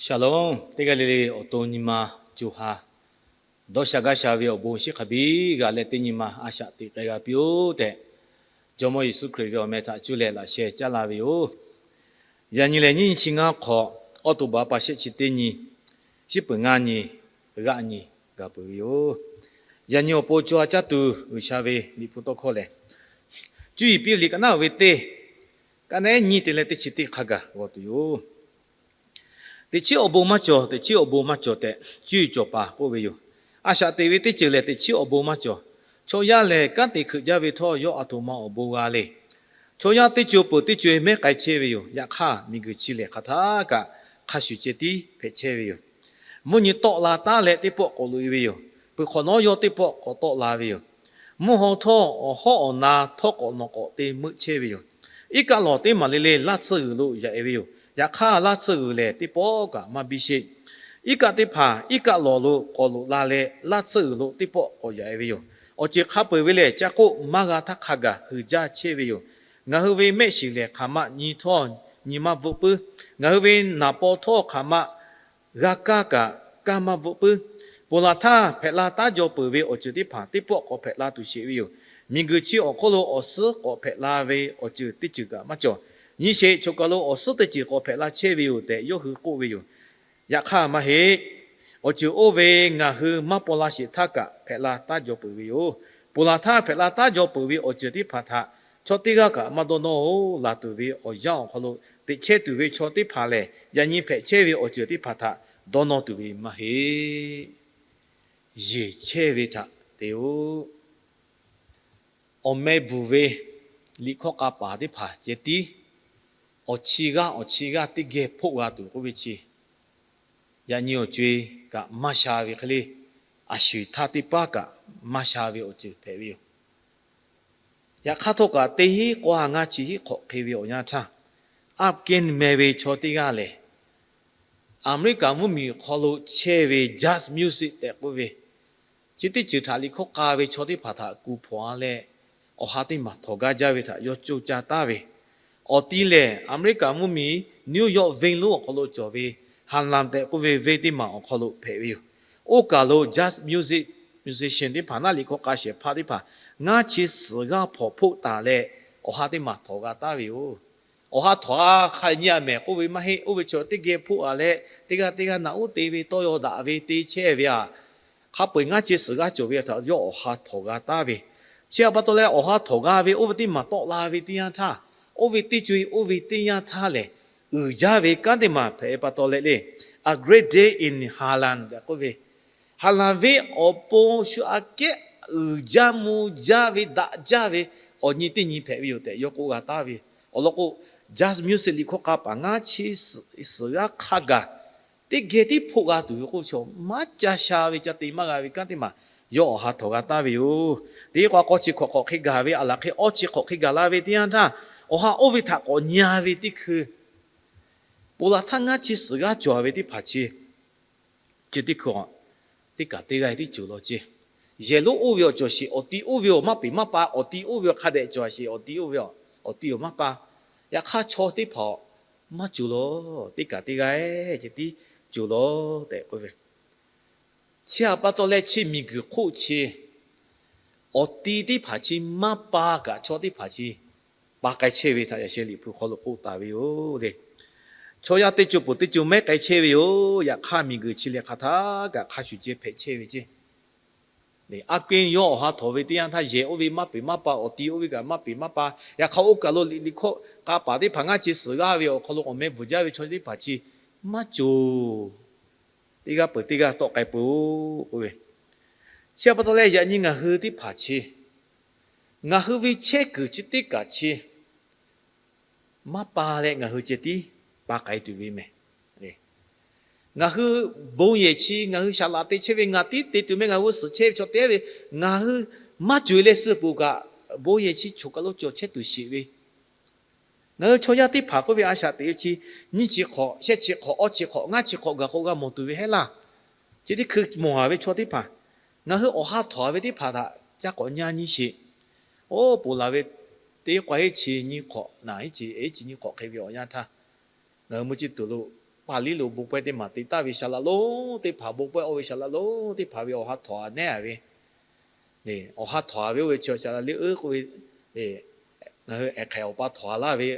Shalom, teˇ g'aˇ le le awˬ to nyi ma co ha dawˇ sha gaˇ sha ve awˬ bon shiˉ hk'a biˇ g'a leh teˇ nyi ma a shaꞈ teꞈ k'ai g'a piˇ-oˆ tehꞈ, Jawˇmawˇ Yeˍsuˆ Hkriꞈ ve awˬ meh htaꞈ cuˇ leh laꞈ sheh caˉ la ve yoˬ. Yaꞈ nyi lehˬ, nyiˇ nyi chi ngaˇ hk'awꞈ, October pa shehˆ chi teˇ nyi, shiˉ peuˬ ngaˇ nyi, g'aˆ nyi ga peuˬ ve yoˬ. Yaꞈ nyi awˬ pon co ha caˇ tuˬ G'uiˬsha ve Liꞈ hpu tawˇ hkawˇ lehˬ, Cuˇ yiˍ piˇ liꞈ ka naˉ ve teˇ, ka naˉ nyi te leh teˇ chi teˇ hk'a gaˬ g'aw tuˬ yoˬ. Teꞈ chiˉ awˬ bon maˇ cawˬ, teꞈ chiˉ awˬ bon maˇ cawˬ tehꞈ, cuˇ yiˍ cawˬ paˍ k'oˆ ve yoˬ. A shaꞈ teꞈ ve teˇ ceuˬ lehˬ, teꞈ chiˉ awˬ bon maˇ cawˬ. Chaw yaˇ lehˬ, kanˉ te hkeuꞈ jaˇ ve htawˇ, yawˇ a htoꞈ ma awˬ bon g'a le. Chaw yaˇ teˇ co peuˬ teˇ co-e mehˉ k'ai chehˇ ve yoˬ. Yaꞈ hk'aˇ, miˬguiˬ chi lehˬ hk'aˬ htaˇ kaꞈ hk'a shuˍ ceh tiˉ hpehꞈ chehˇ ve yoˬ. Mvuhˇ nyi tawˆ la taˉ leh teˇ pawˆ k'awꞈ loꞈ e ve yoˬ. Peuˬ hk'awꞈ nawˉ yawˇ teˇ pawˆ k'awꞈ tawˆ la ve yoˬ. Mvuhˇ haw htawˇ, awˬ hawˉ awˬ na htawˇ k'awꞈ nawꞈ k'awꞈ te meuˆ chehˇ ve yoˬ. Iˉ kaˆ lawˬ teˇ maˬ le le laˇ tsuhˇ g'uiˬ lo yaꞈ e ve yoˬ. Yaꞈ hk'aˇ, laˇ tsuhˇ g'uiˬ lehˬ, teˇ pawˆ kaꞈ maˇ biˇ sheˆ. Iˉ kaˆ teˇ hpaˍ iˉ kaˆ lawˬ lo k'awꞈ loꞈ la leh, laˇ tsuhˇ g'uiˬ lo teˇ pawˆ k'awꞈ yaꞈ e ve yoˬ. Awˬ ceuˬ hk'a peu-eˬ ve lehˬ, ca k'oˆ maˇ g'a htaˇ hk'a gaˬ hui jaˇ chehˇ ve yoˬ. Ngaˬ hui ve mehˆ shiˍ lehˬ, hk'aˬ ma nyi htawˇ nyi maˇ bvuhˆ puiˉ. Ngaˬ hui ve naˍ paw htawˇ hk'aˬ ma g'a kaˇ kaꞈ, kaˇ maˇ bvuhˆ puiˉ. Ponˬ laˬ htaˇ hpehꞈ la taˉ jaw peuˬ ve awˬ ceuˬ teˇ hpaˍ teˇ pawˆ k'awꞈ hpehꞈ la tuˬ sheˍ ve yoˬ. Miˬguiˬ chi awˬ hk'oˆ lo awˬ suhˉ k'awꞈ hpehꞈ la ve awˬ ceuˬ teˇ ceuˬ kaꞈ maˇ cawˬ. Nyi sheˍ, choˬ kaˬ lo awˬ suhˉ teˇ ceuˬ k'awꞈ hpehꞈ la chehˇ ve yoˬ tehꞈ yawˇ hui k'oˆ ve yoˬ. Yaꞈ hk'aˇ maˇ heˆ. Awˬ ceuˬ oˇ ve ngaˬ hui maˇ paw la sheˍ htaˇ kaꞈ hpehꞈ la taˉ jaw peuˬ ve yoˬ. Ponˬ laˬ htaˇ hpehꞈ la taˉ jaw peuˬ ve awˬ ceuˬ teˇ hpaˍ htaꞈ chaw teˇ g'aˇ kaꞈ maˇ dawˇ nawˇ-oˬ. Laˬ tuˬ ve awˬ yanˇ awˬ hk'aw lo teꞈ chehˇ tuˬ ve chaw teˇ hpaˍ lehˬ, yaꞈ nyi hpehꞈ chehˇ ve awˬ ceuˬ teˇ hpaˍ htaꞈ dawˇ nawˇ tuˬ ve maˇ heˆ. Yeˬ chehˇ ve htaꞈ te-o. Awˬ meh bvuhˬ ve liꞈ hkawˇ k'a paˍ teˇ hpaˍ ceh tiˉ awˬ chi g'aˇ awˬ chi g'aˇ teˇ geh hpoˆ g'a tuˬ k'oˆ ve chi, yaꞈ nyi awˬ co-e kaꞈ maˇ sha ve hk'e le, a sho-eˬ htaˇ teˇ paˉ kaꞈ maˇ sha ve awˬ ceuˬ hpehꞈ ve yoˬ. Yaꞈ hk'aˇ htawˇ kaꞈ, teˇ hinˉ k'awˇ ha ngaˇ chi hinˉ hk'awꞈ hk'e ve awˬ yanˇ htaˇ, Afghan meh ve chaw teˇ g'aˇ lehˬ, Aˍmeˍriˆkaˍ mvuhˇmiˬ hk'aw lo chehˇ ve jazz music tehꞈ k'oˆ ve chi teˇ ceuˬ htaꞈ liꞈ hkawˇ k'a ve chaw teˇ hpaˍ htaꞈ kuˬ hpawnˬ-a leh, awˬ ha teˇ maˬ htawnˍ gaˇ jaˇ ve htaꞈ yawˇ coˇ caˇ taˍ ve, awˬ ti lehˬ, Aˍmeˍriˆkaˍ mvuhˇmiˬ New York venˇ lonˉ awˬ hk'aw lo cawˬ ve Harlem tehꞈ k'oˆ ve venˇ teˇ maˬ awˬ hk'aw lo hpehꞈ ve yoˬ. Oˇ kaˬ lo jazz music, musician teˇ hpaˍ, naˆ liꞈ hkawˇ k'a shehˍ hpaˇ teˇ hpaˍ ngaˇ chi suhˍ g'aˇ hpawnˬ hpoˆ taˍ leh, awˬ ha teˇ maˬ htawnˍ g'a taˍ ve yoˬ. Awˬ ha htawnˍ-a hk'a nyi-a mehˍ k'oˆ ve maˇ heˆ. Oˇ ve chaw teˇ geh hpoˆ-a leh, teˇ g'aˇ teˇ g'aˇ naꞈ uˉ te ve tawˇ yaw daꞈ ve te chehˇ ve-a, hk'a peu-eˬ ngaˇ chi suhˍ g'aˇ cawˬ ve htaꞈ yawˇ awˬ ha htawnˍ g'a taˍ ve. Chi htaꞈ pa taw leh, awˬ ha htawnˍ g'a ve oˇ ve teˇ maˬ tawˆ la ve teˇ yanˇ htaˇ, oˇ ve teˇ co-e oˇ ve teˇ yanˇ htaˇ lehˬ, uiˍ jaˇ ve kanˉ teˇ maˬ hpehꞈ pa taw leh le, A Great Day in Harlem tehꞈ k'oˆ ve, Harlem venˇ awˬ pon shu aꞈ kehˉ uiˍ jaˇ mvuh jaˇ ve daꞈ jaˇ ve awˬ nyi teˇ nyi hpehꞈ ve yoˬ tehꞈ yawˇ k'oˆ g'a taˍ ve. Awˬ lawn k'o, jazz music liꞈ hkawˇ k'a paˍ ngaˇ chi suhˍ g'aˇ hk'a gaˬ teˇ geh tiˉ hpoˆ g'a tuˬ ve k'oˆ ve chaw, maˇ ca sha ve ca te maˇ g'a ve kanˉ teˇ maˬ yawˇ awˬ ha htawnˍ g'a taˍ ve yoˬ. Teˇ k'o k'awˇ chi hk'awꞈ hk'awꞈ hk'e gaˬ ve, aˬ laˬ hk'e awˇ chi hk'awꞈ hk'e gaˬ la ve teˇ yanˇ htaˇ, awˬ ha oˇ ve htaꞈ k'awꞈ nyi-a ve teˇ hkui, ponˬ laˬ htaˇ ngaˇ chi suhˍ g'aˇ cawˬ ve teˇ hpaˍ chi, chi teˇ hkui-a, teˇ kaꞈ teˇ g'aˇ tiˉ cawˬ law ceh. Yehˬ lonˉ oˇ ve awˬ cawˬ sheˍ, awˬ ti oˇ ve awˬ maˇ peˍ maˇ pa, awˬ ti oˇ ve awˬ hk'a dehꞈ cawˬ sheˍ, awˬ ti oˇ ve awˬ ti awˬ maˇ pa. Yaꞈ hk'aˇ, chaw teˇ hpaˍ maˇ cawˬ law, teˇ kaꞈ teˇ g'aˇ ceh tiˉ cawˬ law tehꞈ k'oˆ ve. Chi htaꞈ pa taw leh, chi miˬguiˬ hk'oˆ chi awˬ ti teˇ hpaˍ chi maˇ pa kaꞈ, chaw teˇ hpaˍ chi pa k'ai chehˇ ve htaꞈ yaꞈ sheh Liꞈ hpu hk'aw lo k'oˆ taˍ ve yoˬ le. Chaw yaˇ teˇ co peuˬ teˇ co mehˉ k'ai chehˇ ve yoˬ. Yaꞈ hk'aˇ, miˬguiˬ chi lehˬ hk'aˬ htaˇ kaꞈ hk'a shuˍ ceh hpehꞈ chehˇ ve ceˇ. Aˉ kehˉ yawˇ awˬ ha htawnˍ ve teˇ yanˇ htaˇ, yehˬ oˇ ve maˇ peˍ maˇ pa, awˬ ti oˇ ve kaꞈ maˇ peˍ maˇ pa. Yaꞈ hk'aˇ, oˇ kaˬ lo liꞈ hkawˇ k'a paˍ teˇ hpaˍ ngaˇ chi suhˍ g'aˇ ve awˬ hk'aw lo awˬ meh bvuhˬ jaˇ ve chaw teˇ hpaˍ chi maˇ cawˬ. Teˇ g'aˇ peuˬ teˇ g'aˇ tawˆ k'ai peuˬ-oˬ k'oˆ ve. Chi htaꞈ pa taw leh, yaꞈ nyi ngaˬ hui teˇ hpaˍ chi, ngaˬ hui ve chehˇ kuiˬ chi teˇ kaꞈ chi maˇ pa leh, ngaˬ hui ceh tiˉ pa k'ai tuˬ ve mehˬ. Ngaˬ hui bon yehˬ chi ngaˬ hui shaˍ laꞈ te chehˇ ve, ngaˬ tiˉ te tuˬ meh, ngaˬ hui suhˍ chehˇ ve chaw te ve, ngaˬ hui maˇ cawˬ-e leh suh peuˬ kaꞈ, bon yehˬ chi choˬ kaˬ lo cawˬ chehˇ tuˬ sheˍ ve. Ngaˬ hui chaw yaˇ teˇ hpaˍ k'oˆ ve a shaꞈ teꞈ ve chi, nyiˇ chi hk'awꞈ, shehˆ chi hk'awꞈ, awˇ chi hk'awꞈ, ngaˇ chi hk'awꞈ gaˬ k'o g'a mawˬ tuˬ ve heˆ laˇ. Chi teˇ hkui mawˬ-a ve chaw teˇ hpaˍ, ngaˬ hui awˬ ha htawnˍ ve teˇ hpaˍ htaꞈ ca k'awꞈ nyi-a nyi sheˍ. Oˇ, ponˬ laˬ ve teˇ k'awehˇ chi nyiˇ hk'awꞈ, naˍ iˉ chi eˉ chi nyiˇ hk'awꞈ hk'e ve awˬ yanˇ htaˇ, ngaˬ hui mvuhˇ ciˇ tuˬ lo Paˍ liˇ lo bon pawehˇ teˇ maˬ te taˍ ve saˍ laꞈ lonˉ teˇ hpaˍ, bon pawehˇ oˇ ve saˍ laꞈ lonˉ teˇ hpaˍ ve awˬ ha htawnˍ a nehˉ ve, awˬ ha htawnˍ a ve oˇ ve chi saˍ laꞈ liˇ k'oˆ ve, ngaˬ hui ehˍ hk'ehꞈ awˬ pa htawnˍ a laˇ ve,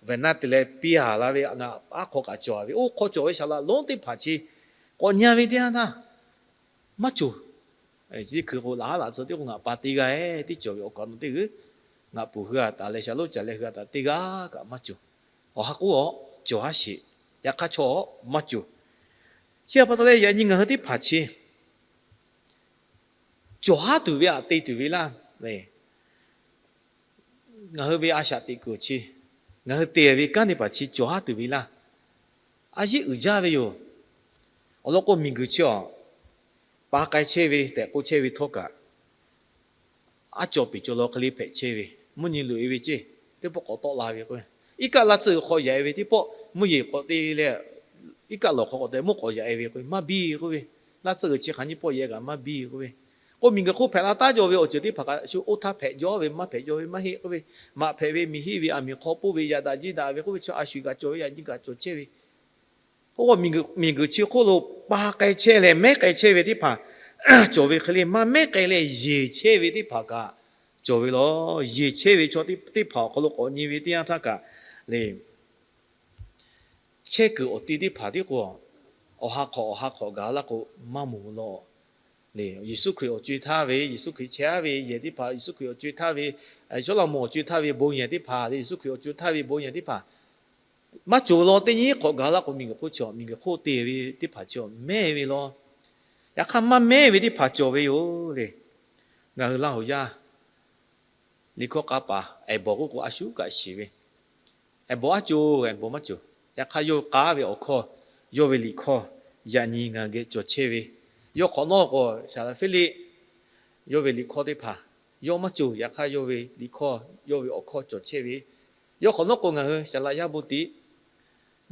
venˇ naˆ te leh piˇ a laˇ ve, ngaˬ aˉ hk'aw kaꞈ cawˬ a ve, oˇ hk'aw cawˬ ve saˍ laꞈ lonˉ teˇ hpaˍ chi k'awꞈ nyi a ve teˇ yanˇ htaˇ maˇ cawˬ. Chi teˇ hkui k'o, laꞈ haˉ laꞈ tcuh tiˉ k'o ngaˬ pa teˇ g'aˇ ehˉ tiˉ cawˬ ve awˬ kaꞈ nawˬ teˇ g'uiˬ, ngaˬ puˍ hui a taˍ leh shaˍ lonˉ caˍ leh hui a taˍ teˇ g'aˇ kaꞈ maˇ cawˬ. Awˬ ha k'oˆ a, cawˬ haˉ sheˍ. Yaꞈ hk'aˇ chaw maˇ cawˬ. Chi a pa taw leh yaꞈ nyi ngaˬ hui teˇ hpaˍ chi cawˬ haˉ tuˬ ve aꞈ te tuˬ ve laˇ. Ngaˬ hui ve a shaꞈ teꞈ kuiˬ chi, ngaˬ hui te ve kanˉ teˇ hpaˍ chi cawˬ haˉ tuˬ ve laˇ. A yeˉ uiˍ jaˇ ve yoˬ. Awˬ lawn k'o, miˬguiˬ chi awˬ pa k'ai chehˇ ve tehꞈ k'oˆ chehˇ ve htawˇ kaꞈ, aˉ cawˬ peˍ cawˬ law hk'e le hpehꞈ chehˇ ve, mvuhˇ nyi loꞈ e ve ceˇ, teˇ pawˆ k'awꞈ tawˆ la ve k'o, iˉ kaˆ laˇ tsuhˆ g'uiˬ hk'aw yaꞈ e ve teˇ pawˆ mvuhˇ yeˬ k'awꞈ te leh, iˉ kaˆ lawˬ hk'aw k'awꞈ te mvuhˇ k'awꞈ yaꞈ e ve k'o, maˇ biˇ k'oˆ ve, laˇ tsuhˆ g'uiˬ chi hk'aˬ nyiˇ pawˆ yaꞈ e kaꞈ maˇ biˇ k'oˆ ve, k'o miˬguiˬ hk'oˆ hpehꞈ la taˉ jaw ve awˬ ceuˬ teˇ hpaˍ kaꞈ shu oˇ htaˇ hpehꞈ jaw ve, maˇ hpehꞈ jaw ve maˇ heˆ k'oˆ ve, maꞈ hpehꞈ ve, miˬ hiˆ ve, aˬ miˍ hk'aw poˇ ve, yaꞈ daꞈ jiˇ daꞈ ve k'oˆ ve chi a shu g'a cawˬ ve, yaꞈ nyi kaꞈ cawˬ chehˇ ve. K'o miˬguiˬ chi hk'oˆ lo pa k'ai chehˇ leh mehˉ k'ai chehˇ ve teˇ hpaˍ cawˬ ve hk'e le, maˇ mehˉ k'ai leh yeˬ chehˇ ve teˇ hpaˍ kaꞈ cawˬ ve law. Yeˬ chehˇ ve chaw teˇ hpaˍ awˬ hk'aw lo k'awꞈ nyi ve teˇ yanˇ htaˇ kaꞈ le, chehˇ kuiˬ awˬ ti teˇ hpaˍ tiˉ k'o, awˬ ha hk'awꞈ awˬ ha hk'awꞈ gaˬ laˇ k'o maˇ moˍ law. Yeˍsuˆ Hkriꞈ awˬ co e htaˇ ve, Yeˍsuˆ Hkriꞈ chehˇ aˉ ve yehˬ teˇ hpaˍ, Yeˍsuˆ Hkriꞈ awˬ co e htaˇ ve, Jawˇ laꞈ mawˬ awˬ co e htaˇ ve bon yehˬ teˇ hpaˍ le, Yeˍsuˆ Hkriꞈ awˬ co e htaˇ ve bon yehˬ teˇ hpaˍ maˇ cawˬ law. Teˇ nyi hk'awꞈ gaˬ laˇ k'o, miˬguiˬ hk'oˆ chi miˬguiˬ hk'oˆ te ve teˇ hpaˍ chi mehˉ ve law. Yaꞈ hk'aˇ maˇ mehˉ ve teˇ hpaˍ cawˬ ve yoˬ le. Ngaˬ hui Laˇ huˍ yaˇ liꞈ hkawˇ k'a paˍ ehˍ bawˬ k'oˆ k'o, a shu kaꞈ shiˍ ve, ehˍ bawˬ aˉ co, ehˍ bawˬ maˇ cawˬ. Yaꞈ hk'aˇ yawˇ k'a ve awˬ hkawˇ, yawˇ ve liꞈ hkawˇ yaꞈ nyi ngaˬ hui geh cawˬ chehˇ ve, yawˇ hk'awꞈ nawˉ k'o, saˍ laꞈ Hpiˇliˆ yawˇ ve liꞈ hkawˇ teˇ hpaˍ yawˇ maˇ cawˬ. Yaꞈ hk'aˇ yawˇ ve liꞈ hkawˇ, yawˇ ve awˬ hkawˇ cawˬ chehˇ ve, yawˇ hk'awꞈ nawˉ k'o ngaˬ hui saˍ laꞈ yaˇ bon tiꞈ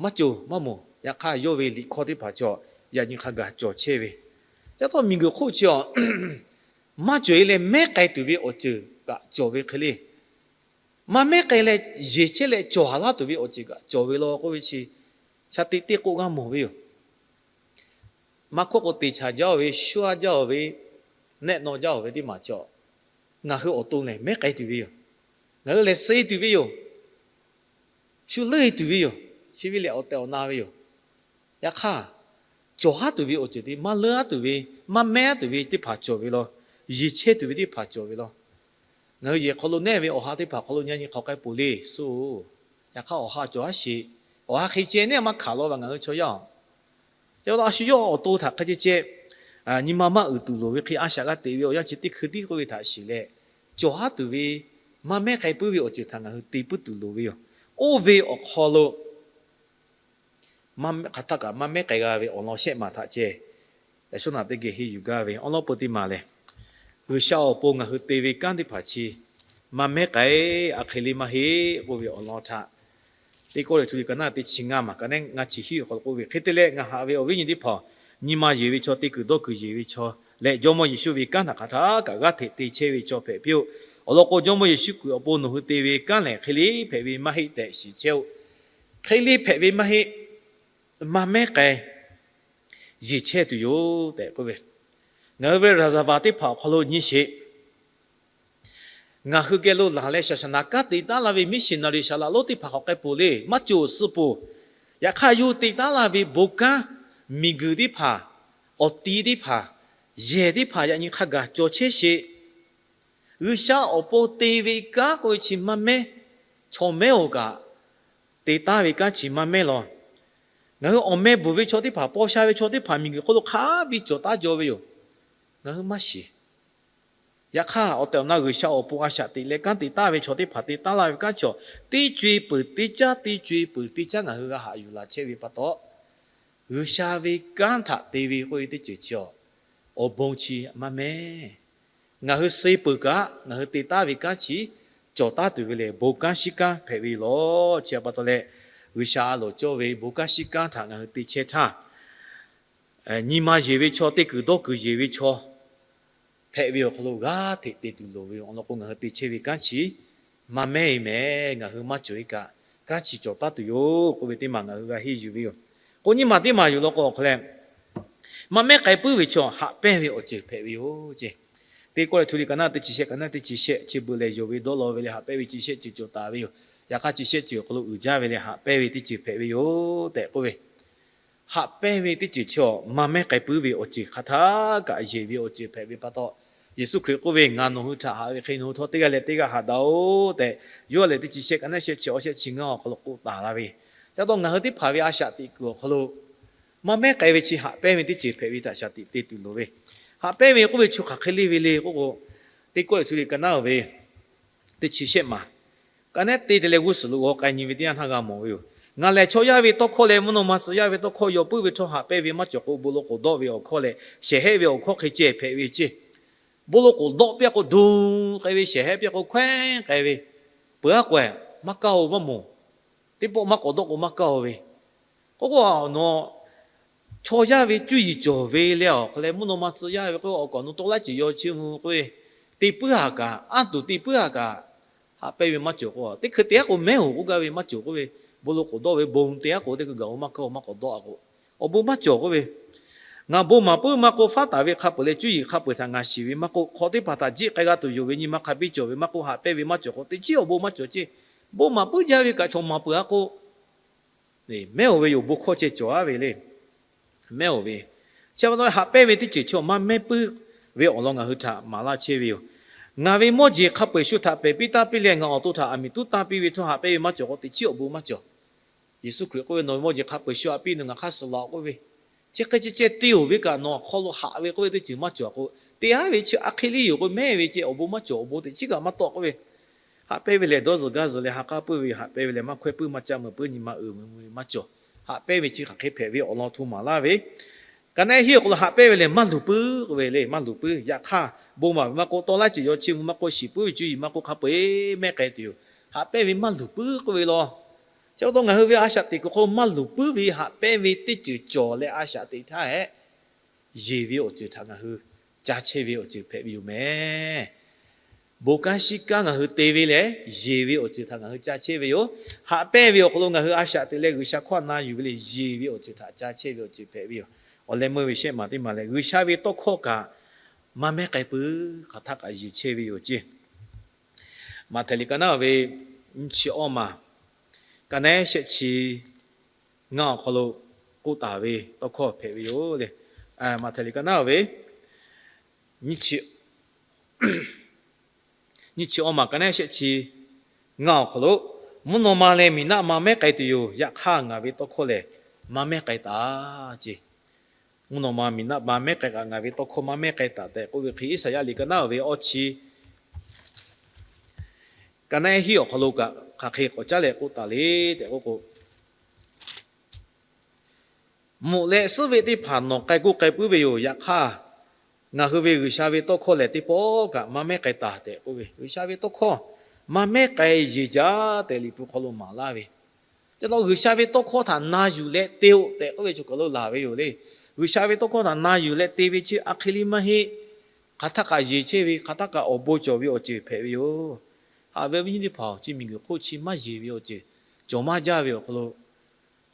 maˇ cawˬ maˇ moˍ. Yaꞈ hk'aˇ yawˇ ve liꞈ hkawˇ teˇ hpaˍ chaw yaꞈ nyi hk'a gaˬ cawˬ chehˇ ve. Yaꞈ taw miˬguiˬ hk'oˆ chi awˬ maˇ cawˬ e leh mehˉ k'ai tuˬ ve awˬ ceuˬ kaꞈ cawˬ ve hk'e le, maˇ mehˉ k'ai leh yeˬ chehˇ leh cawˬ haˍ laˇ tuˬ ve awˬ ceuˬ kaꞈ cawˬ ve law k'oˆ ve chi, sha teꞈ teˇ k'oˆ g'a mawˬ ve yoˬ. Maˇ hkawˇ k'o, te chaˍ jaˇ-oˬ ve, shuˉ aˉ jaˇ-oˬ ve, nehˆ naw jaˇ-oˬ ve teˇ maˬ chi, ngaˬ hui awˬ to lehˬ mehˉ k'ai tuˬ ve yoˬ. Ngaˬ hui lehˬ suh e tuˬ ve yoˬ. Shu leuˉ e tuˬ ve yoˬ. Chi ve lehˬ awˬ tehˬ awˬ na ve yoˬ. Yaꞈ hk'aˇ, cawˬ haˉ tuˬ ve awˬ ceuˬ teˇ maˇ leuˉ aˉ tuˬ ve, maˇ mehˉ aˉ tuˬ ve teˇ hpaˍ cawˬ ve law. Yeˬ chehˇ tuˬ ve teˇ hpaˍ cawˬ ve law. Ngaˬ hui yehˬ hk'aw lo nehˉ ve awˬ ha teˇ hpaˍ hk'aw lo nyi nyi hk'awꞈ k'ai poˬ le suh-oˬ. Yaꞈ hk'aˇ awˬ ha cawˬ haˉ sheˍ. Awˬ ha hk'e ceh nehˉ maˇ hkanˍ law ve ngaˬ hui chaw yaˇ-oˬ. Yaꞈ a shu yawˇ awˬ to htaꞈ hk'e ceh ceh nyi ma maˇ uiˍ tuˬ loˍ ve hk'e a shaꞈ g'a teꞈ ve awˬ yanˇ chi teˇ hkui tiˉ k'oˆ ve htaꞈ shiˍ leh, cawˬ haˉ tuˬ ve maˇ mehˉ k'ai puiˉ ve awˬ ceuˬ htaꞈ ngaˬ hui te puiˉ tuˬ loˍ ve yoˬ. Oˇ ve awˬ hk'aw lo hk'aˬ htaˇ kaꞈ maˇ mehˉ k'ai g'a ve awˬ lawn shehˆ maˬ htaꞈ ceh, yaꞈ shawˉ naꞈ teˇ geh henˇ yuˬ gaˇ ve awˉ lawˉ peu teˇ maˬ lehˬ, G'uiˬsha awˬ pon ngaˬ hui te ve kanˉ teˇ hpaˍ chi maˇ mehˉ k'ai, a hk'e le maˇ heˆ k'oˆ ve awˬ lawn htaꞈ, Teˇ Kawˇrenˍhtuˆ liꞈ ka naˉ teˇ chi ngaˇ maˬ ka neˉ ngaˇ chi hiˉ awˬ hk'aw lo k'oˆ ve, hk'e te leh ngaˬ haꞈ ve awˬ viˉ nyi teˇ hpaˍ-oˬ, nyi ma yeˬ ve chaw, te kuiˬ dawˇ kuiˬ yeˬ ve chaw leh Jawˇmawˇ Yeˍsuˆ ve kanˉ htaꞈ hk'aˬ htaˇ kaꞈ g'aˇ hteꞈ te chehˇ ve chaw hpehꞈ piˇ-oˆ. Awˬ lawn k'o, Jawˇmawˇ Yeˍsuˆ Hkriꞈ awˬ pon nawˬ hui te ve kanˉ lehˬ hk'e le hpehꞈ ve maˇ heˆ tehꞈ shiˍ chehˇ-oˆ. Hk'e le hpehꞈ ve maˇ heˆ, maˇ mehˉ k'ai, yeˬ chehˇ tuˬ yoˬ tehꞈ k'oˆ ve, ngaˬ hui ve raˍzaˍvaˍ teˇ hpaˍ awˬ hk'aw lo nyi sheˍ. Ngaˬ hui geh lo laˬ leh saˍsaˍnaˍ kanˉ te taˉ laˇ ve missionary saˍlaꞈ lonˉ teˇ hpaˍ hk'awꞈ k'ai poˬ le, maˇ cawˬ suh poˬ. Yaꞈ hk'aˇ, yawˇ hui te taˉ laˇ ve bon kanˉ, miˬguiˬ teˇ hpaˍ, awˬ ti teˇ hpaˍ, yehˬ teˇ hpaˍ yaꞈ nyi hk'a gaˬ cawˬ chehˇ sheˍ. G'uiˬsha awˬ pon te ve kanˉ k'oˆ ve chi maˇ mehˉ, chaw mehˉ-oˬ kaꞈ, te taˉ ve kanˉ chi maˇ mehˉ law. Ngaˬ hui awˬ meh bvuhˬ ve chaw teˇ hpaˍ, paw sha ve chaw teˇ hpaˍ miˬguiˬ hk'oˆ lo hk'a biˇ cawˬ taˉ jaw ve yoˬ. Ngaˬ hui maˇ shiˍ. Yaꞈ hk'aˇ, awˬ tehˬ awˬ na G'uiˬsha awˬ pon a shaꞈ teꞈ leh kanˉ te taˉ ve chaw teˇ hpaˍ te taˉ laˇ ve kanˉ chi, teˇ co e peuˬ teˇ caˉ, teˇ co e peuˬ teˇ caˉ ngaˬ hui g'a haꞈ yuˬ laˬ chehˇ ve pa taw, G'uiˬsha ve kanˉ htaꞈ te ve k'oˆ ve teˇ ceuˬ chi, awˬ bon chi maˇ mehˉ. Ngaˬ hui suh e peuˬ kaꞈ, ngaˬ hui te taˉ ve kanˉ chi cawˬ taˉ tuˬ ve lehˬ, bon kanˉ shiˉ kanˉ hpehꞈ ve law. Chi pa taw leh, G'uiˬsha a loˍ cawˇ ve bon kanˉ shiˉ kanˉ htaꞈ ngaˬ hui te chehˇ htaˇ, nyi ma yeˬ ve chaw, te kuiˬ dawˇ kuiˬ yeˬ ve chaw hpehꞈ ve awˬ hk'aw lo g'aˇ hteꞈ te tuˬ loˍ ve yoˬ. Awˬ lawn k'o, ngaˬ hui te chehˇ ve kanˉ chi maˇ mehˉ e mehˍ. Ngaˬ hui maˇ cawˬ e kaꞈ, kanˉ chi cawˬ taˉ tuˬ yoˬ k'oˆ ve teˇ maˬ ngaˬ hui g'a henˇ yuˬ ve yoˬ. K'o nyi ma teˇ maˬ yuˬ law k'o awˬ hk'aw leh, maˇ mehˉ k'ai puiˉ ve chaw haꞈ pehnˇ ve awˬ ceuˬ hpehꞈ ve yoˬ ceˇ. Teˇ Kawˇrenˍhtuˆ liꞈ ka naˉ teˇ chi shehˆ, ka naˉ teˇ chi shehˆ chi beuꞈ lehˬ, yonˍ ve dawˇ law ve leh haꞈ pehnˇ ve chi shehˆ ceuˬ cawˬ taˍ ve yoˬ. Yaꞈ hk'aˇ chi shehˆ ceuˬ awˬ hk'aw lo uiˍ jaˇ ve leh haꞈ pehnˇ ve teˇ ceuˬ hpehꞈ ve yoˬ tehꞈ k'oˆ ve. Haꞈ pehnˇ ve teˇ ceuˬ chi maˇ mehˉ k'ai puiˉ ve awˬ ceuˬ hk'aˬ htaˇ kaꞈ yeˬ ve awˬ ceuˬ hpehꞈ ve pa taw, Yeˍsuˆ Hkriꞈ k'oˆ ve, Ngaˬ nawˬ hui htaꞈ haꞈ ve hk'e nawˬ hui htawˇ teˇ g'aˇ leh teˇ g'aˇ haꞈ daꞈ-oꞈ tehꞈ, Yoˇhanˬ lehˬ teˇ chi shehˆ, ka naˉ shehˆ chi awˇ shehˆ chi ngaˇ awˬ hk'aw lo k'oˆ taˍ la ve. Ca taw ngaˬ hui teˇ hpaˍ ve a shaꞈ teꞈ kuiˬ awˬ hk'aw lo maˇ mehˉ k'ai ve chi haꞈ pehnˇ ve teˇ ceuˬ hpehꞈ ve htaꞈ shaˍ tiꞈ te tuˬ loˍ ve. Haꞈ pehnˇ ve k'oˆ ve chi hk'aˬ hk'e le ve le k'oˆ k'o, Teˇ Kawˇrenˍhtuˆ liꞈ ka naˉ ve teˇ chi shehˆ maˬ, ka naˉ te te leh g'uˇ suhˍ lo g'aw k'ai nyi ve teˇ yanˇ htaˇ g'a mawˬ ve yoˬ. Ngaˬ lehˬ chaw yaˇ ve tawˇ hkawˇ leh mvuhˇ naw ma tcuh yaˇ ve tawˇ hkawˇ yaw puiˉ ve htawˇ haꞈ pehnˇ ve maˇ cawˬ k'o, bon lawˬ k'oˍ dawˆ ve awˬ hkawˇ leh shehˍ hehˆ ve awˬ hkawˇ hk'e ceh hpehꞈ ve ceˇ. Bon lawˬ k'oˍ dawˆ piˇ-a k'o, duˬ k'ai ve, shehˍ hehˆ piˇ-a k'o, hkawehˉ k'ai ve, peuˬ-a k'o maˇ kaˇ-oˬ maˇ mawˬ. Teˇ pawˆ maˇ k'awꞈ dawˆ k'o maˇ kaˇ-oˬ ve. K'oˆ k'o, nawˬ chaw yaˇ ve cuˇ yiˍ cawˬ ve leh awˬ hk'aw leh mvuhˇ naw ma tcuh yaˇ ve k'o, awˬ kaꞈ nawˬ tawˇ laiˉ ceuˬ yaw chi mvuh k'o, te puiˉ-a kaꞈ, anˇ tuˬ te puiˉ-a kaꞈ, haꞈ pehnˇ ve maˇ cawˬ k'o, teˇ hkui te-a k'o mehˉ-oˬ k'oˆ gaˇ ve maˇ cawˬ k'oˆ ve, bon lawˬ k'oˍ dawˆ ve bon te-a k'o, teˇ hkui gaˬ-oˬ maˇ kaˇ-oˬ maˇ k'awꞈ dawˆ-a k'o, awˬ bon maˇ cawˬ k'oˆ ve. Ngaˬ bon maˍ puiˉ maˇ k'oˆ, faˉ taˍ ve hk'a peuˬ leh cuˇ yiˍ hk'a peuˬ htaꞈ ngaˬ shiˍ ve maˇ k'oˆ, hk'aw teˇ hpaˍ htaꞈ jiˆ k'ai g'a tuˬ yonˍ ve nyi ma hk'a biˇ cawˬ ve maˇ k'oˆ, haꞈ pehnˇ ve maˇ cawˬ k'o, teˇ chiˉ awˬ bon maˇ cawˬ ceˇ. Bon maˍ puiˉ jaˇ ve kaꞈ chaw maˍ peuˬ-a k'o, mehˉ-oˬ ve yoˬ, bon hkawˇ ceh cawˬ-a ve le. Mehˉ-oˬ ve, chi pa taw haꞈ pehnˇ ve teˇ ceuˬ chi maˇ mehˉ puiˉ ve awˬ lawn ngaˬ hui htaꞈ maˍ laˇ chehˇ ve yoˬ. Ngaˬ ve mawˇ jeˬ hk'a peu-eˬ shu htaꞈ pehˬ piˇ taˇ piˇ leh ngaˬ awˬ to htaꞈ aˬ miˍ tuˉ tanˇ piˇ ve htawˇ haꞈ pehnˇ ve maˇ cawˬ k'o, teˇ chiˉ awˬ bon maˇ cawˬ. Yeˍsuˆ Hkriꞈ k'oˆ ve, Nawˬ ve mawˇ jeˬ hk'a peu-eˬ shu htaꞈ piˇ, nawˬ ngaˬ hk'aˇ suh laˬ-oꞈ k'oˆ ve. Chi hk'e ceh ceh te-oˬ ve kaꞈ nawˬ awˬ hk'aw lo haꞈ ve k'oˆ ve teˇ ceuˬ maˇ cawˬ k'o, te-a ve chi a hk'e le yoˬ k'o, mehˉ ve ceh awˬ bon maˇ cawˬ, awˬ bon teˇ chiˉ kaꞈ maˇ tawˆ k'oˆ ve. Haꞈ pehnˇ ve lehˬ dawˇ zuhˬ gaˇ zuhˬ leh ha k'aˉ puiˉ ve yoˬ. Haꞈ pehnˇ ve lehˬ maˇ hkawehˉ puiˉ, maˇ caˆ meuꞈ puiˉ, nyi ma uiˍ meuꞈ meuꞈ maˇ cawˬ. Haꞈ pehnˇ ve chi hk'aˬ hk'e hpehꞈ ve awˬ lawn hto maˍ laˇ ve. Ka naˉ hiˉ awˬ hk'aw lo haꞈ pehnˇ ve lehˬ maˇ luˬ puiˉ k'oˆ ve le, maˇ luˬ puiˉ. Yaꞈ hk'aˇ bon maˍ ve maˇ k'oˆ, tawˇ laiˉ ceuˬ yaw chi mvuh maˇ k'oˆ, shiˍ puiˉ ve cuˇ yiˍ maˇ k'oˆ, hk'a peu-eˬ mehˉ k'ai tuˬ yoˬ. Haꞈ pehnˇ ve maˇ luˬ puiˉ k'oˆ ve law. Chi pa taw ngaˬ hui ve a shaꞈ teꞈ kuiˬ hk'aw lo maˇ luˬ puiˉ ve haꞈ pehnˇ ve teˇ ceuˬ cawˬ leh a shaꞈ teꞈ htaˇ hehꞈ, yeˬ ve awˬ ceuˬ htaꞈ ngaˬ hui ca chehˇ ve awˬ ceuˬ hpehꞈ ve yoˬ mehˍ. Bon kanˉ shiˉ kanˉ ngaˬ hui te ve lehˬ, yeˬ ve awˬ ceuˬ htaꞈ ngaˬ hui ca chehˇ ve yoˬ. Haꞈ pehnˇ ve awˬ hk'aw lo ngaˬ hui a shaꞈ teꞈ leh G'uiˬsha hkawˇ na yuˬ ve lehˬ, yeˬ ve awˬ ceuˬ htaꞈ ca chehˇ ve awˬ ceuˬ hpehꞈ ve yoˬ. Awˬ leh meuˇ ve shehˆ maˬ teˇ maˬ lehˬ, G'uiˬsha ve tawˇ hkawˇ kaꞈ maˇ mehˉ k'ai puiˉ, hk'aˬ htaˇ kaꞈ yeˬ chehˇ ve yoˬ ceˇ. Maꞈhtehˍ liꞈ ka naˉ ve nyiˇ chi awˇ maˬ, ka naˉ shehˆ chi ngaˇ awˬ hk'aw lo k'oˆ taˍ ve tawˇ hkawˇ hpehꞈ ve yoˬ le. Maꞈhtehˍ liꞈ ka naˉ ve nyiˇ chi awˇ maˬ ka naˉ shehˆ chi ngaˇ awˬ hk'aw lo, mvuhˇ naw ma leh miˬ naˆ ma mehˉ k'ai tuˬ yoˬ. Yaꞈ hk'aˇ ngaˬ ve tawˇ hkawˇ lehˬ maˇ mehˉ k'ai taˍ ceˇ. Mvuhˇ naw ma miˬ naˆ ma mehˉ k'ai kaꞈ ngaˬ ve tawˇ hkawˇ maˇ mehˉ k'ai taˍ tehꞈ k'oˆ ve hk'e, Iˉsaˍyaˆ liꞈ ka naˉ ve awˇ chi ka naˉ hiˉ awˬ hk'aw lo kaꞈ hk'aˬ hk'e k'awꞈ caˉ leh k'oˆ taˍ le tehꞈ k'oˆ k'o, Mvuhꞈ leh suhˉ ve teˇ hpaˍ nawˬ k'ai k'oˆ k'ai puiˉ ve yoˬ. Yaꞈ hk'aˇ, ngaˬ hui ve G'uiˬsha ve tawˇ hkawˇ lehˬ, teˇ pawˆ kaꞈ maˇ mehˉ k'ai taˍ tehꞈ k'oˆ ve, G'uiˬsha ve tawˇ hkawˇ maˇ mehˉ k'ai yeˬ jaˇ tehꞈ Liꞈ hpu hk'aw lo maˍ laˇ ve. Ca taw G'uiˬsha ve tawˇ hkawˇ htaꞈ na yuˬ leh te-oˆ tehꞈ k'oˆ ve cawˬ kaˬ lo laˬ ve yoˬ le. G'uiˬsha ve tawˇ hkawˇ htaꞈ na yuˬ leh te ve chi a hk'e le maˇ heˆ. Hk'aˬ htaˇ kaꞈ yeˬ chehˇ ve, hk'aˬ htaˇ kaꞈ awˬ bon cawˬ ve awˬ ceuˬ hpehꞈ ve yoˬ. Haꞈ ve awˬ viˉ nyi teˇ hpaˍ-oˬ, chi miˬguiˬ hk'oˆ chi maˇ yeˬ ve awˬ ceuˬ cawˬ maˇ jaˇ ve awˬ hk'aw lo,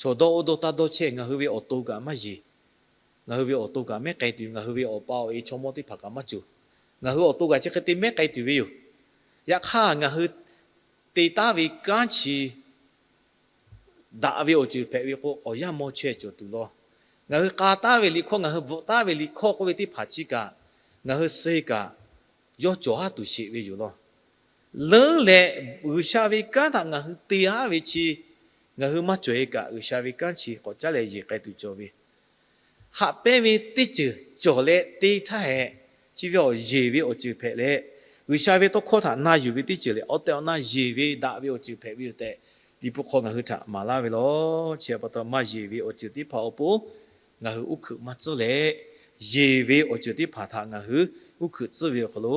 chaw dawˇ oˇ dawˇ taˇ dawˇ chehˇ, ngaˬ hui ve awˬ to kaꞈ maˇ yeˬ. Ngaˬ hui ve awˬ to kaꞈ mehˉ k'ai tuˬ, ngaˬ hui ve awˬ pa awˬ e chaw mawˇ teˇ hpaˍ kaꞈ maˇ cawˬ. Ngaˬ hui awˬ to kaꞈ chi hk'e te mehˉ k'ai tuˬ ve yoˬ. Yaꞈ hk'aˇ, ngaˬ hui te taˉ ve kanˉ chi daꞈ ve awˬ ceuˬ hpehꞈ ve k'o, awˬ yanˇ mawˇ chaweh cawˬ tuˬ law. Ngaˬ hui k'a taˉ ve liꞈ hkawˇ, ngaˬ hui bvuhꞈ taˉ ve liꞈ hkawˇ k'oˆ ve teˇ hpaˍ chi kaꞈ, ngaˬ hui suh kaꞈ yawˇ cawˬ haˉ tuˬ sheˍ ve yoˬ law. Leuˉ leh, G'uiˬsha ve kanˉ htaꞈ ngaˬ hui te-a ve chi, ngaˬ hui maˇ cawˬ-e kaꞈ, G'uiˬsha ve kanˉ chi k'awꞈ caˉ leh yeˬ k'ai tuˬ cawˬ ve, haꞈ pehnˇ ve teˇ ceuˬ cawˬ leh te htaˇ hehꞈ, chi ve awˬ yeˬ ve awˬ ceuˬ hpehꞈ leh, G'uiˬsha ve tawˇ hkawˇ htaꞈ na yuˬ ve teˇ ceuˬ lehˬ, awˬ tehˬ awˬ na yeˬ ve daꞈ ve awˬ ceuˬ hpehꞈ ve yoˬ tehꞈ, Liꞈ hpu hk'aw ngaˬ hui htaꞈ maˍ laˇ ve law. Chi pa taw maˇ yeˬ ve awˬ ceuˬ teˇ hpaˍ awˬ pon ngaˬ hui uˉ hkuiꞈ maˇ tcuhˉ leh, yeˬ ve awˬ ceuˬ teˇ hpaˍ htaꞈ ngaˬ hui uˉ hkuiꞈ tcuhˉ ve awˬ hk'aw lo,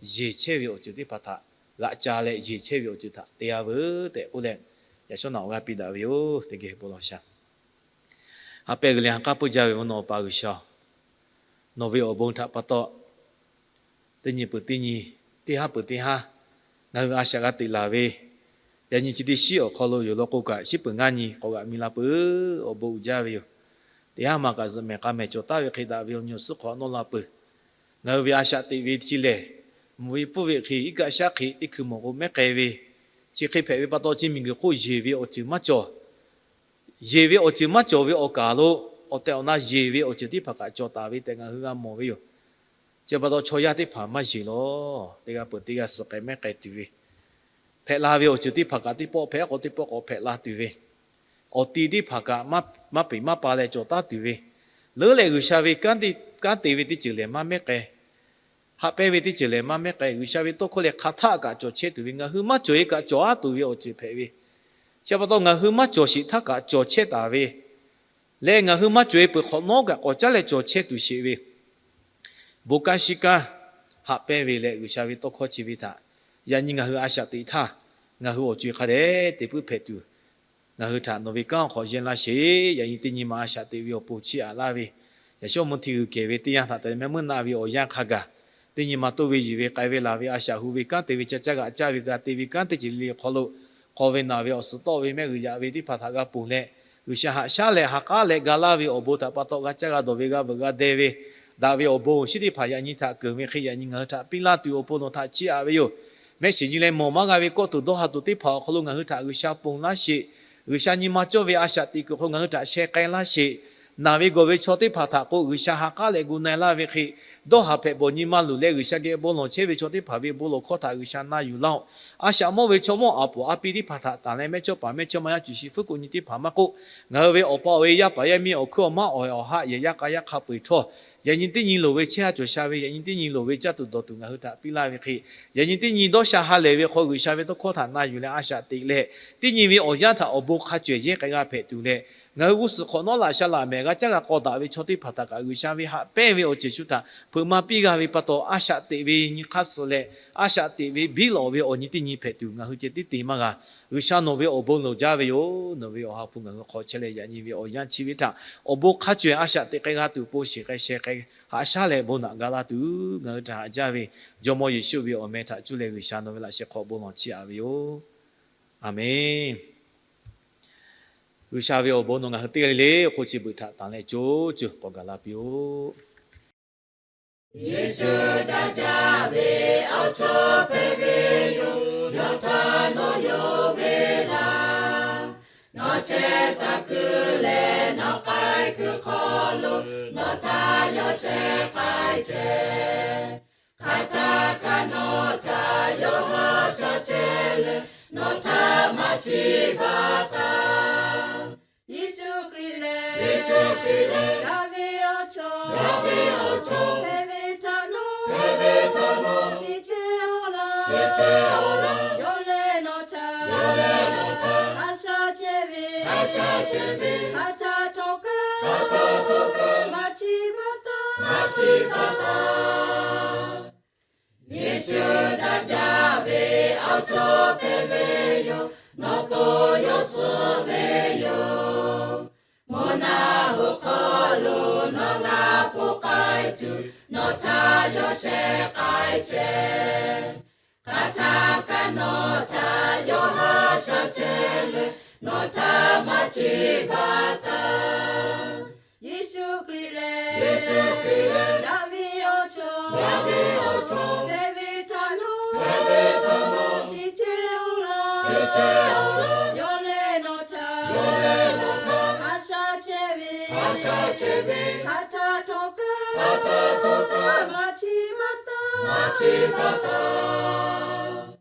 yeˬ chehˇ ve awˬ ceuˬ teˇ hpaˍ htaꞈ g'aꞈ ca leh yeˬ chehˇ ve awˬ ceuˬ htaꞈ te-a veuˬ tehꞈ k'oˆ leh, yaꞈ shawˉ naꞈ awˬ g'aˇ piˇ daꞈ ve yoˬ. Teˇ geh bon lawˬ shaˍ. Ha pehˇ g'uiˬ leh ha k'aˉ puiˉ jaˇ ve mvuhˇ naw pa G'uiˬsha-oˬ, nawˬ ve awˬ bon htaꞈ pa taw, teˇ nyi peuˬ teˇ nyi, teˇ haˉ peuˬ teˇ haˉ, ngaˬ hui a shaꞈ g'a teꞈ laˬ ve, yaꞈ nyi chi teˇ shiˉ awˬ hk'aw lo yoˬ law k'o kaꞈ, shiˉ peuˬ ngaˇ nyi k'awꞈ g'aꞈ mi la peuˬ. Awˬ bon uiˍ jaˇ ve yoˬ. teˇ haˉ ma kaꞈ zuhꞈ mehˍ k'a mehˍ cawˬ taˍ ve hk'e daꞈ ve awˬ nyi awˬ suhˉ hk'awꞈ nawˉ la peuˬ. Ngaˬ hui ve a shaꞈ teꞈ ve chi lehˬ, mvuhˇ ve pfuhˇ ve hk'e iˉ kaˆ shaˉ hk'e teˇ hkui mawˬ k'o mehˉ k'ai ve, chi hk'e hpehꞈ ve pa taw chi miˬguiˬ hk'oˆ yeˬ ve awˬ ceuˬ maˇ cawˬ. Yeˬ ve awˬ ceuˬ maˇ cawˬ ve awˬ kaˍ lo, awˬ tehˬ awˬ na yeˬ ve awˬ ceuˬ teˇ hpaˍ kaꞈ cawˬ taˍ ve tehꞈ ngaˬ hui g'a mawˬ ve yoˬ. Chi pa taw chaw yaˇ teˇ hpaˍ maˇ yeˬ lawˬ. Teˇ g'aˇ peuˬ teˇ g'aˇ suh k'ai mehˉ k'ai tuˬ ve, hpehꞈ la ve awˬ ceuˬ teˇ hpaˍ kaꞈ teˇ pawˆ hpehꞈ k'o teˇ pawˆ k'awꞈ hpehꞈ la tuˬ ve, awˬ ti teˇ hpaˍ kaꞈ maˇ peˬ maˇ pa leh cawˬ taˉ tuˬ ve, leuˉ leh G'uiˬsha ve kanˉ te ve teˇ ceuˬ lehˬ maˇ mehˉ k'ai. Haꞈ pehnˇ ve teˇ ceuˬ lehˬ maˇ mehˉ k'ai. G'uiˬsha ve tawˇ hkawˇ lehˬ hk'aˬ htaˆ kaꞈ cawˬ chehˇ tuˬ ve, ngaˬ hui maˇ cawˬ-e kaꞈ cawˬ aˉ tuˬ ve awˬ ceuˬ hpehꞈ ve, chi pa taw ngaˬ hui maˇ cawˬ sheˍ htaˇ kaꞈ cawˬ chehˇ taˍ ve leh, ngaˬ hui maˇ cawˬ-e peuˬ hk'awꞈ nawˉ kaꞈ k'awꞈ caˉ leh cawˬ chehˇ tuˬ sheˍ ve, bon kanˉ shiˉ kanˉ haꞈ pehnˇ ve leh G'uiˬsha ve tawˇ hkawˇ chi ve htaꞈ yaꞈ nyi ngaˬ hui a shaꞈ teꞈ htaˇ, ngaˬ hui awˬ co-e hk'a dehꞈ te puiˉ hpehꞈ tuˬ, ngaˬ hui htaꞈ nawˬ ve kanˉ awˬ hk'aw yehˇ laˇ sheˍ. Yaꞈ nyi teˇ nyi ma a shaꞈ teꞈ ve awˬ pon chiˇ aꞈ laˇ ve, yaꞈ shawˉ mvuh hti g'uiˬ kehˬ ve teˇ yanˇ htaꞈ te leh mehˆ muiˉ naˆ ve awˬ yanˇ hk'a gaˬ, teˇ nyi ma toˇ ve yiˬ ve k'ai ve laˬ ve a shaꞈ hu ve kanˉ te ve ca caˇ g'aꞈ caˇ ve g'a te ve kanˉ teˇ ceuˬ le le hk'aw lo, hk'aw ve naˬ ve awˬ suhˍ tawˆ ve mehˆ g'uiˬ yaꞈ ve teˇ hpaˍ htaꞈ g'a ponˬ leh, G'uiˬsha haꞈ shaˉ leh ha k'aˉ leh ga laˇ ve awˬ bon htaꞈ pa taw g'a caˇ g'a dawˬ ve g'a veuꞈ g'a deh ve, daꞈ ve awˬ bon awˬ shinˉ teˇ hpaˍ yaꞈ nyi htaꞈ keunˍ ve hk'e yaꞈ nyi ngaˬ hui htaꞈ piˇ laˇ tuˬ awˬ pon nawˬ htaꞈ chiˇ aꞈ ve yoˬ. Mehˆ shiˍ nyi leh mawˬ maˇ g'a ve kawˆ tuˬ dawˇ ha tuˬ teˇ hpaˍ awˬ hk'aw lo ngaˬ hui htaꞈ G'uiˬsha ponˬ laˇ sheˍ. G'uiˬsha nyi ma cawˇ ve a shaꞈ teꞈ kuiˬ hk'aw lo ngaˬ hui htaꞈ sheh k'ai laˇ sheˍ. Naˬ ve gawˬ ve chaw teˇ hpaˍ htaꞈ k'o G'uiˬsha ha k'aˉ leh gu na-e laˇ ve hk'e, dawˇ haˍ hpehꞈ bawˬ nyi ma luˬ leh G'uiˬsha geh bon lawˬ chehˇ ve chaw teˇ hpaˍ ve bon lawˬ hkawˇ htaꞈ G'uiˬsha na yuˬ laˇ-oˆ. A shaꞈ mawˇ ve chaw mawˇ aˍ poˍ a pi teˇ hpaˍ htaꞈ tanˬ leh mehˇchawˇpaˍ mehˇchawˇma yaˇ cuˬ shi fuˉ k'o nyi teˇ hpaˍ maˇ k'oˆ, ngaˬ hui ve awˬ pa awˬ e yaˇ paˍ yaˇ miˇ awˬ hkuiˉ awˬ maˉ awˬ e awˬ haˆ yehˬ yaˇ k'a yaˇ hk'a peu-eˬ htawˇ, yaꞈ nyi teˇ nyi loˍ ve chehˇ ha cawˬ sha ve, yaꞈ nyi teˇ nyi loˍ ve caˇ tuˬ dawˬ tuˬ ngaˬ hui htaꞈ piˇ laˇ ve hk'e, yaꞈ nyi teˇ nyi dawˇ sha ha lehˬ ve hk'aw G'uiˬsha ve tawˇ hkawˇ htaꞈ na yuˬ leh a shaꞈ teꞈ leh, teˇ nyi ve awˬ yanˇ htaꞈ awˬ bon hk'a cawehˬ yehˇ k'ai g'a hpehꞈ tuˬ leh, ngaˬ hui g'uˇ suhˍ hk'awꞈ nawˉ laꞈ sha laꞈ mehˍ g'a caˉ g'a k'aw daꞈ ve chaw teˇ hpaˍ htaꞈ kaꞈ G'uiˬsha ve haꞈ pehnˇ ve awˬ ceuˬ shu htaꞈ hpeuꞈ ma piˇ g'a ve pa taw, a shaꞈ teꞈ ve nyi hk'aˇ suh leh, a shaꞈ teꞈ ve biˇ lawꞈ ve awˬ nyi teˇ nyi hpehꞈ tuˬ ngaˬ hui ceh tiˉ te maˇ g'a. G'uiˬsha nawˬ ve awˬ bon loˍ jaˇ ve yoˬ. Nawˬ ve awˬ ha hpu ngaˬ hui hk'aw chehˇ leh yaꞈ nyi ve awˬ yanˇ chi ve htaꞈ awˬ bon hk'a cawehˬ a shaꞈ teꞈ k'ai g'a tuˬ awˬ pon shiˍ k'ai sheh k'ai haꞈ shaˉ leh bon naꞈ ga laˇ tuˬ ngaˬ hui htaꞈ haꞈ jaˇ ve Jawˇmawˇ Yeˍsuˆ ve awˬ meh htaꞈ cuˇ leh G'uiˬsha nawˬ ve laꞈ sheh hk'aw bon lawˬ chiˇ aꞈ ve yoˬ. Aˍmenˍ. G'uiˬsha ve awˬ bon nawˬ ngaˬ hui teˇ g'aˇ le le awˬ hk'oˆ chi beuꞈ htaꞈ tanˬ leh co co k'awꞈ gaˬ la piˇ-oˆ. Yeˍsuˆ daꞈ jaˇ ve awˬ chawˇ hpehꞈ ve yoˬ. Nawˬ htaꞈ nawˬ yonˍ ve laˬ, nawˬ chehˇ taˍ kuiˬ leh nawˬ k'ai kuiˬ hk'aw lo nawˬ htaꞈ yawˇ sheh k'ai chehˇ. Hk'aˬ htaˆ kaꞈ nawˬ htaꞈ yawˇ haꞈ shaˉ chehˇ leh, nawˬ htaꞈ maˇ chiˇ baˬ taˍ. Yeˍsuˆ Hkriꞈ lehˬ, Yeˍsuˆ Hkriꞈ lehˬ, daꞈ ve awˬ chawˇ, daꞈ ve awˬ chawˇ, hpehꞈ ve htaꞈ nawˬ, hpehꞈ ve htaꞈ nawˬ, chi chehˇ-oˆ laˇ, chi chehˇ-oˆ laˇ, yawˇ leh nawˬ htaꞈ, yawˇ leh nawˬ htaꞈ, haꞈ shaˉ chehˇ ve, haꞈ shaˉ chehˇ ve, hk'aˬ htaˆ htawˇ kaꞈ, hk'aˬ htaˆ htawˇ kaꞈ, maˇ chiˇ baˬ taˍ, maˇ chiˇ baˬ taˍ. Yeˍsuˆ daꞈ jaˇ ve awˬ chawˇ hpehꞈ ve yoˬ. Nawˬ to yawˇ suh ve yoˬ. Mvuhˇ naw hoꞈ hk'aw lo nawˬ g'a ponˬ k'ai tuˬ, nawˬ htaꞈ yawˇ sheh k'ai chehˇ. Hk'aˬ htaˆ kaꞈ nawˬ htaꞈ yawˇ haꞈ shaˉ chehˇ leh, nawˬ htaꞈ maˇ chiˇ baˬ taˍ. Yeˍsuˆ Hkriꞈ lehˬ, Yeˍsuˆ Hkriꞈ lehˬ, daꞈ ve awˬ chawˇ, daꞈ ve awˬ chawˇ, hpehꞈ ve htaꞈ nawˬ, hpehꞈ ve htaꞈ nawˬ, chi chehˇ-oˆ laˇ, chi chehˇ-oˆ laˇ, yawˇ leh nawˬ htaꞈ, yawˇ leh nawˬ htaꞈ, haꞈ shaˉ chehˇ ve, haꞈ shaˉ chehˇ ve, hk'aˬ htaˆ htawˇ kaꞈ, hk'aˬ htaˆ htawˇ kaꞈ, maˇ chiˇ baˬ taˍ, maˇ chiˇ baˬ taˍ.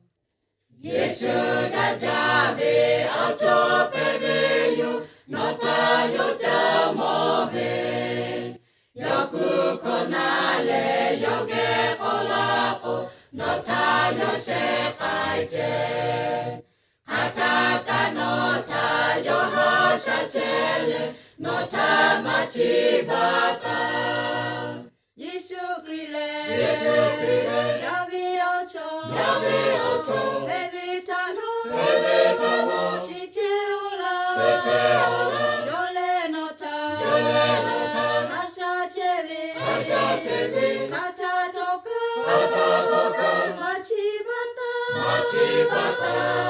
Yeˍsuˆ daꞈ jaˇ ve awˬ chawˇ hpehꞈ ve yoˬ. Nawˬ htaꞈ yawˇ ca mawˬ ve, yawˇ kuˬ hkawꞈ na leh yawˇ geh k'awꞈ laˇ k'o, nawˬ htaꞈ yawˇ sheh k'ai chehˇ. Hk'aˬ htaˆ kaꞈ nawˬ htaꞈ yawˇ haꞈ shaˉ chehˇ leh, nawˬ htaꞈ maˇ chiˇ baˬ taˍ. Yeˍsuˆ Hkriꞈ lehˬ, Yeˍsuˆ Hkriꞈ lehˬ, daꞈ ve awˬ chawˇ, daꞈ ve awˬ chawˇ, hpehꞈ ve htaꞈ nawˬ, hpehꞈ ve htaꞈ nawˬ, chi chehˇ-oˆ laˇ, chi chehˇ-oˆ laˇ, yawˇ leh nawˬ htaꞈ, yawˇ leh nawˬ htaꞈ, haꞈ shaˉ chehˇ ve, haꞈ shaˉ chehˇ ve, hk'aˬ htaˆ htawˇ kaꞈ, hk'aˬ htaˆ htawˇ kaꞈ, maˇ chiˇ baˬ taˍ, maˇ chiˇ baˬ taˍ.